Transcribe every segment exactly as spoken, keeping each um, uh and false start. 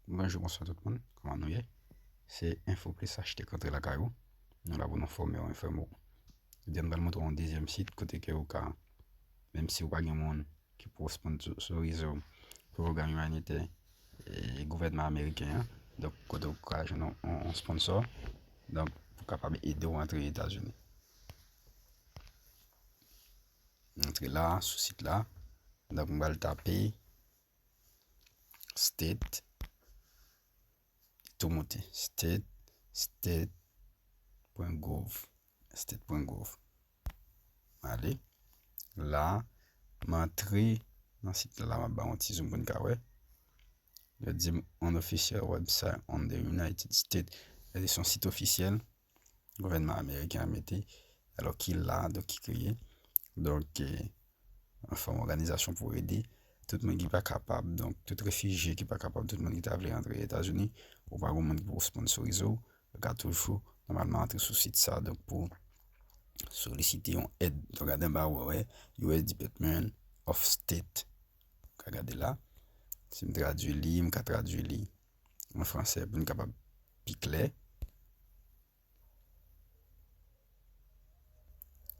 Bonjou, bonswa tout moun. Kòman nou ye? Se Info Plus H T k antre lakay ou. Nou la pou nou fòme w, enfòme w. Jodi a m pral montre w yon dezyèm sit kote ke ou ka, menm si ou pa gen moun ki pou sponsorize w, pwogram imanitè e gouvènman ameriken an. Donk, kote ou ka jwenn yon, yon, yon sponsor. Donk, pou kapab ede w antre Etazini. Antre la, sou sit la. Donk, m pral tape state, tou moute. State, state pwen gov. State pwen gov. Ale. La, m antre nan sit la, m ap ba yon ti zoom pou n ka wè. Yo di m unofficial website on the United States. Sa vle di se yon sit ofisyèl gouvènman ameriken an mete, alò ki la, donk ki kreye. Donk, eh, anfòm òganizasyon pou ede tout moun ki pa kapab, donk tout refijye ki pa kapab, tout moun ki ta vle antre Etazini, ou pa gen moun ki pou sponsorize w, ou ka toujou nòmalman antre sou sit sa, donk pou solisite yon èd. Donk, gade anba, ou wè, U S Department of State. Ou ka gade la. Si m tradui li, m ka tradui li an fransè pou n kapab pi klè.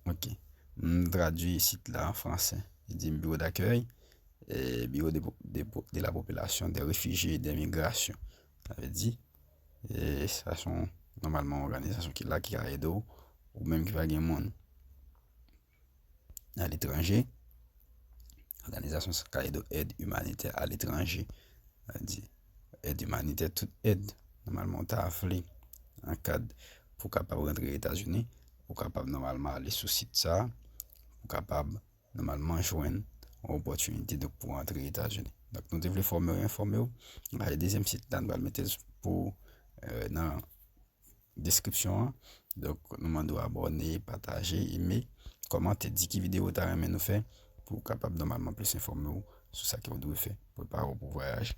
Ok. M tradui sit la an fransè. Li di m bureau d'accueil, eh, bureau de, de, de la population, des réfugiés et des migrations. Sa vle di, eh, sa se yon, nòmalman, òganizasyon ki la, ki ka ede w, ou menm ki pa gen moun aletranje. Òganizasyon sa ka ede w, èd imanitè aletranje. Sa vle di, èd imanitè, tout èd, nòmalman, ou ta vle an kad pou kapab rantre Etazini, ou kapab nòmalman ale sou sit sa, ou kapab nòmalman jwenn yon opòtinite, donk, pou antre Etazini. Donk, nou te vle fòme w, enfòme w. Ba, dezyèm sit la, nou pral mete pou, eh, nan deskripsyon an. Donk, nou mande w abòne, pataje, eme, kòmante, di ki videyo w ta renmen nou fè pou w kapab nòmalman plis enfòme w sou sa ke w dwe fè, prepare w pou vwayaj.